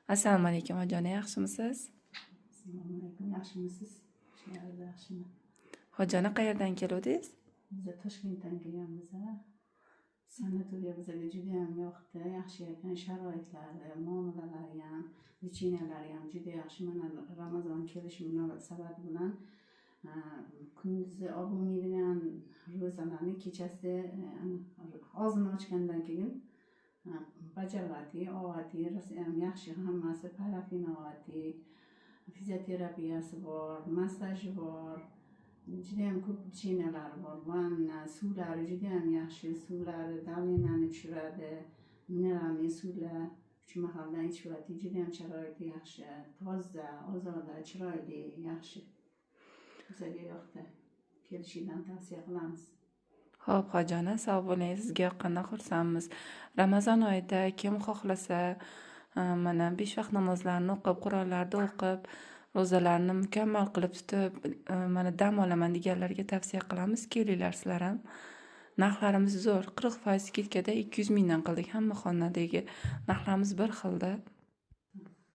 Assalomu alaykum, Hojona, yaxshimisiz? Assalomu alaykum, yaxshimisiz? Ishlaringiz yaxshimi? Hojona, qayerdan keluvdingiz? Biz Toshkentdan kelganmiz. Sanatoriya bizga judayam yoqdi, yaxshi ekan sharoitlari, muomalalari ham, лечения lari ham juda yaxshi. Mana, Ramazon kelishi munosabati bilan kunduzi olib bo'lmaydigan ro'zalarni kechasi og'zini ochgandan keyin bajarvati, ovati rosayam yaxshi hammasi, parafin ovati, fizioterapiyasi bor, massaji bor, judayam ko'p лечения lari bor, vanna, suvlari judayam yaxshi, suvlari давление ni tushiradi, минеральный suvlar uch mahaldan ichivadi, judayam sharoiti yaxshi, toza, ozoda, chiroyli, yaxshi. Bizga yoqdi. Kelishinglarni tavsiya qilamiz. Xo'p, Hojona, sog' bo'ling, sizga yoqqanidan xursandmiz. Ramazon oyida kim xohlasa, mana, besh vaqt namozlarni o'qib, Qur'onlarni o'qib, ro'zalarni mukammal qilib tutib, mana, dam olaman deganlarga tavsiya qilamiz. Kelinglar sizlar ham. Narxlarimiz zo'r, 40% скидка da 200 mingdan qildik. Hamma xonadagi narxlarimiz bir xilda.